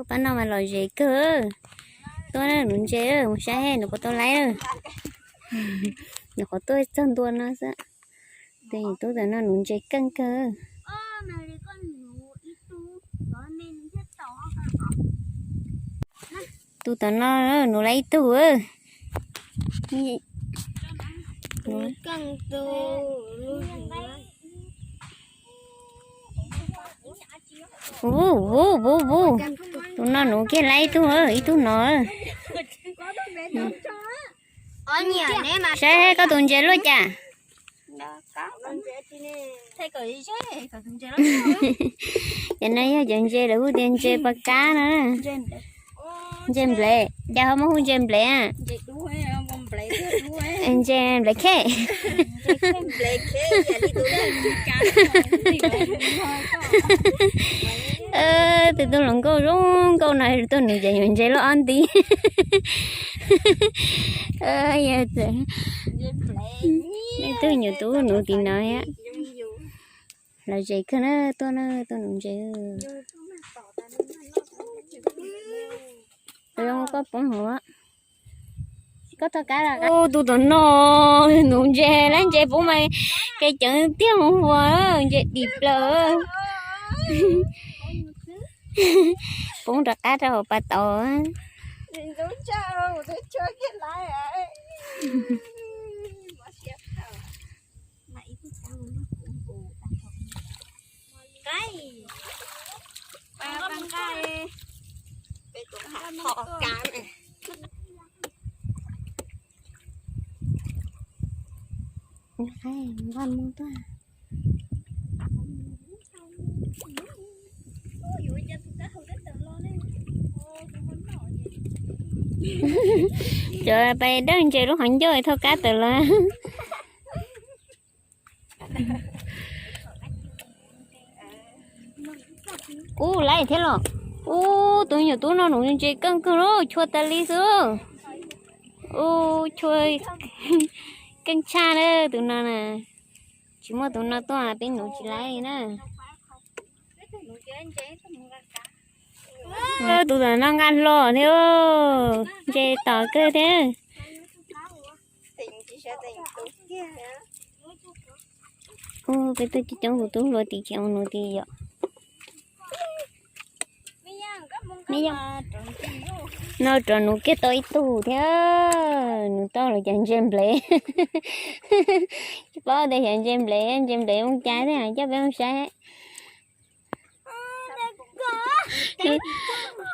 Pab no mas lom zem kawg. Tuaj nuv ntses, mus saib nws puas tau laib. Nws qhov tuaj txog ntua no xwb. Tus tub tam no nuv ntses keej kawg. Tus tam no nuv laib ib tug. Vuv vuv vuv vuv. Tus no nuv kiag laib ib tug, ib tug no. Saib koj tus ntses luaj cas. Cov no yog cov ntses lawv hu tias ntses pas kab na. Ntses nplev, cas ho muaj hu ntses nplev a? Ntses nplev khej. Tus tub hluas nkauj zoo nkauj no tuaj nuv cov nyuam ntses loj ob nti. Yog txawm leej twg nyuam tub nuv tim no thiab. Lom zem kawg na, tuaj na, tuaj nuv ntses. Tus zoo koj poob hauv. Koj thov kab los. Tus tom no nuv ntses, lab ntses poob mas kev ceev tiag hua, ntses dim plaws. Poob rov qab rau hauv pas tau. Nqa mus tuaj. Cov pais dawj ntses lub qhov ncauj thauj kab tawm los. Ub, laib thiab los. Ub, tus nyuam tub no nuv ntses keej kawg lauj, chua tas li xwb. Ub, chua keej tshaj na tus no na. Tsis muaj tus no tuaj peb nuv tsis laib na. Tus tom no nqa hlo thiab, ntses tom kawg thiab. Ub, peb tuaj coob coob tus tub hluas tim khiav mus nuv tim yom. No rov nuv kiag tau ib tug thiab, nuv tau lawm cas ntses nplev. Tsis paub tias xyov ntses nplev, ntses nplev mus cas thiab, coj peb mus saib.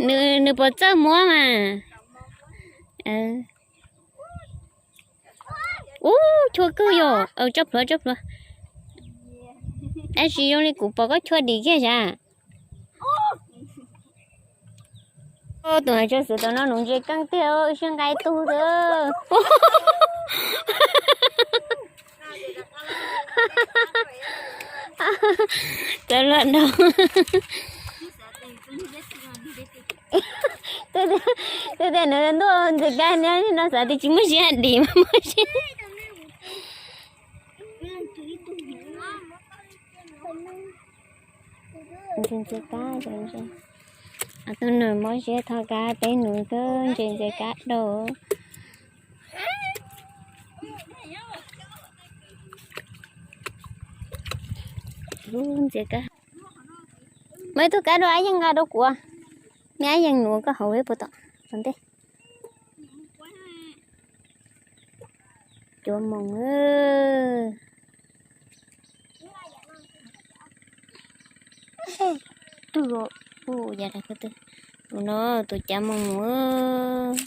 Nws, nws puas txawj muab mas. Ub, chua kawg yom, tso plhuav, tso plhuav. Tab sis zoo li kuv pom koj chua dim kiag sas. Tus hais tsag xwm tom no nuv ntses keej tiag, wb sib nqa ib tug xwb. Cov luag dhau. Twb tias nws ntuj ntxim kab no xav tias tsis muaj siab dim mas muaj siab. Ntses kab, tus nws mob siab thov kab peb nuv kawg, ntses ntses kab dau. Ntses kab. Muaj ib tug kab dua, ab yeej nqa rau kuv. Me ab yeej nuv koj hauv pem tom, tom ntej. Cuab moos. Tus, tus no tus cav moos.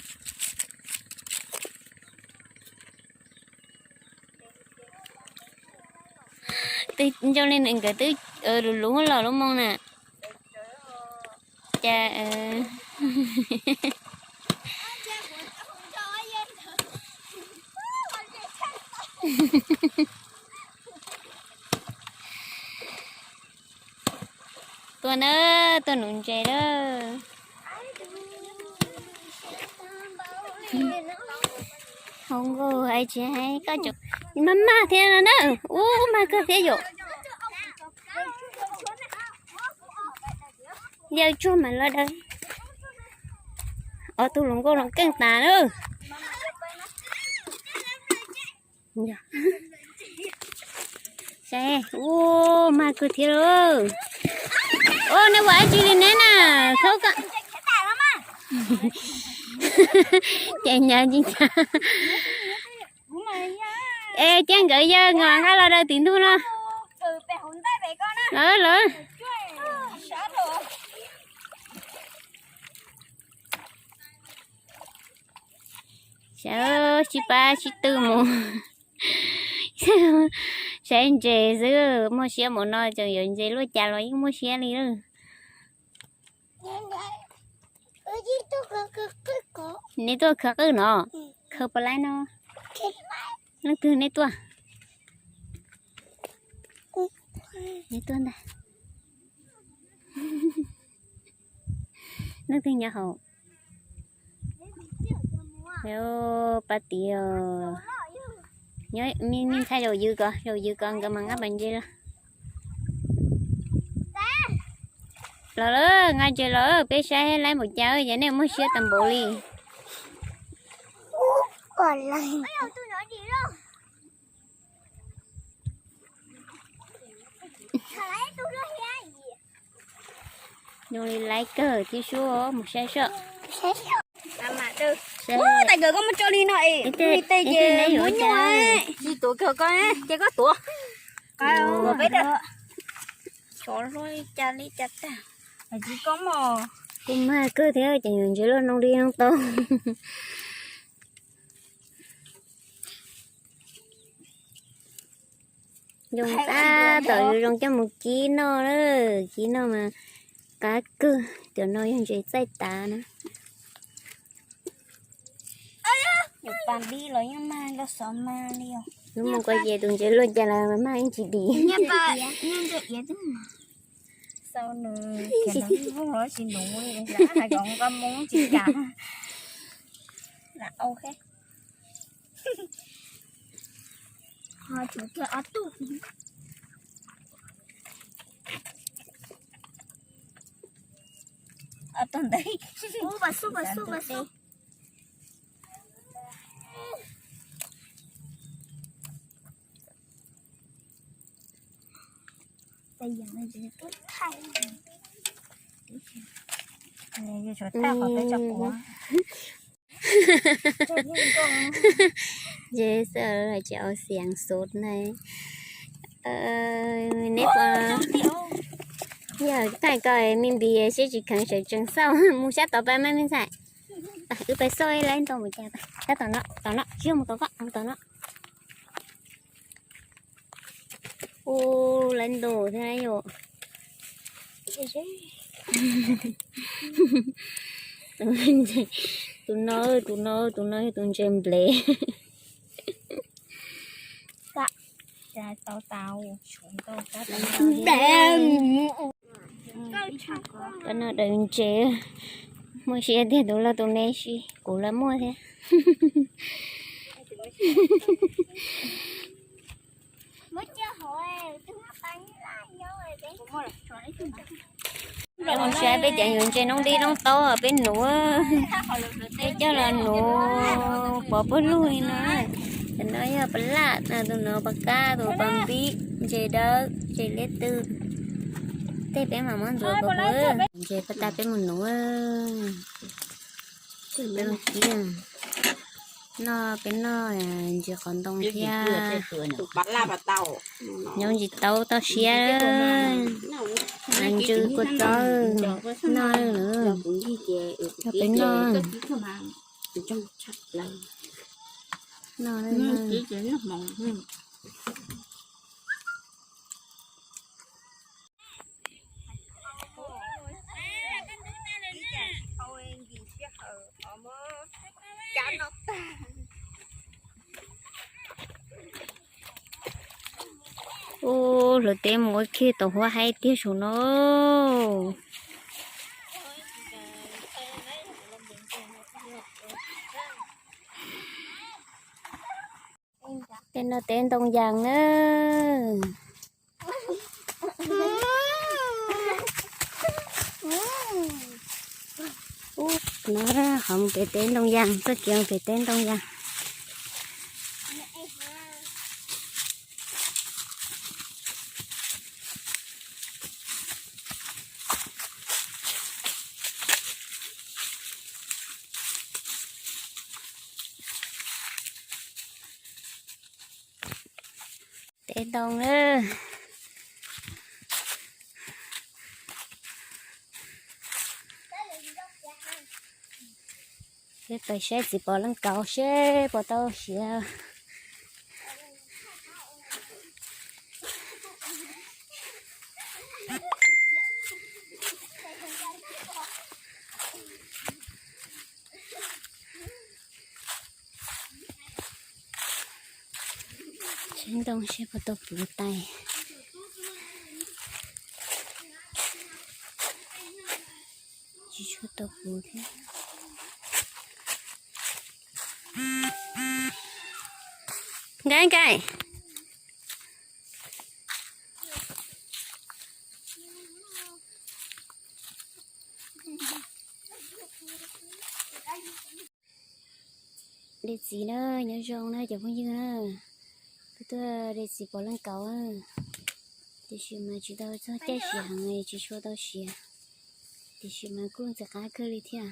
Twb zoo li nkawd twb luv luv los lub moo na. Cas tuaj na, tuaj nuv ntses na. Hauv nkaus hais tsis hais koj cov, mag mag thiab no na. Ub, mag kawg thiab yom. Yawg tsuag mas los dawb. Ob tug hluas nkauj no keej tas lawm. Saib, ua mag kawg thiab lauj. Ua, neb ua dab tsi li neb na? Thaub ko. Ces nyav ntsis cas. Es cia nkawd yawg nqa los rau tim ntug no. Lawv, lawv. Saib sib pab sib tw mus saib ntses xwb, muaj siab mus no tseem yuav ntses luaj cas los yeej muaj siab li lawm. Neb tuaj khaws qwj no, khaws puas laib no? Leej twg neb tuaj? Neb tuaj ntag. Leej twg nyob hauv? Pab tid os. Nyob me ntxhais zaum ywg ko, zaum ywg ko nkawd mas nqa pas ntses los. Los lawm, nqa ntses los, peb saib laib npaum cas, ces nej muaj siab tag npaum li. Zoo li laib kawg thiab sub, mus saib soj. Tais nkawd koj muab tso li no es li tes ces muab nyuaj, tsis tuav kawg koj ces koj tuav. Peb tsov hlob li cas li cas tag. Kuv mag kawg thiab ces yuav ntses luaj no li no tau. Zoo tab tom zoo coj mus kib noj na, kib noj mas qab kawg, cov no yog ntses txaij tav na. Pas npib los yeej mag, loj xov mag li os. Lub moo ko ces tus ntses luaj cas los mag ib tsis dim. Xau nws, nws ib voog los tsis nuv li, hais kom nqa moo tsis kam. Lam au thiab. Ho tsum kiag ob tug. Ob tug ntawd. Ub, pas xub, pas xub, pas xub. Ces xav tsis au xiav xov na. Neb puas, yog thaij ko me npis seb tsis kheev sawv tsees xauj mus sab tod pab mab me ntxhais. Wb pab xauj laib ntau mus cas, sab tom no, tom no, tsis yog mus tom ko, mus tom no. Ub, laib ntaus thiab yom. Tus no, tus no, tus no yog tus ntses nplev. Koj no daws ntses, muaj siab tiag tus loj tus me si, kuv lawv muaj thiab. Zoo siab peb cov yuav ntses noob dib noob taub peb nuv, peb coj los nuv pov pawg lug li no. Cov no yog pas laj, tus no pas kab, tus pas npib, ntses dawb, ntses liab tw. Tej peb mam muab ntxuav pov pawg, ntses pab tas peb mus nuv. Peb mus kib, noj peb noj ntses qhov ntoo thiab. Nyob ntsis taub toj siab. Ntsw kua txob noj lawm. Noj peb noj. Noj. Ub, hluav taws mus ua ke tau huab haib tiag saum no. Tej no teb ntoo yas na. No qhov mus pem teb ntoo yas, txoj kev mus pem teb ntoo yas. Teb ntoo na. Peb pais saib txiv pos leej kauv seb puas tau siav. Saib ntoo seb puas tau puv tais. Tsis tshua tau puv thiab. Nkaij nkaij. De txiv na, nyob zoo na cov phooj ywg na. Kuv tuaj de txiv pos leej kauv, tiam sis mas tsis tau txog caij siav heev, tsis tshua tau siav, tiam sis mas kuj ntxim qab kawg li thiab.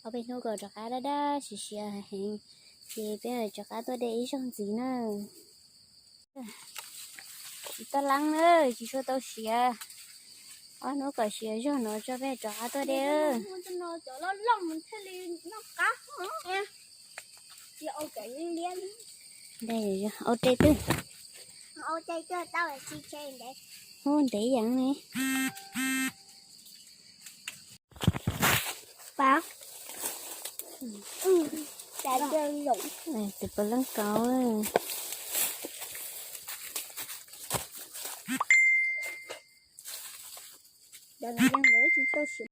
Ob peb hnub kom rov qab dab dab siav siav heev, ces peb rov qab tuaj de ib zaug ntxiv na. Tsis tau leeb na, tsis tshua tau siav. Ob hnub kom siav zog no tso peb rov qab tuaj de. Ua re twg? Hu ntev yam ne. Tus pos leej kauv.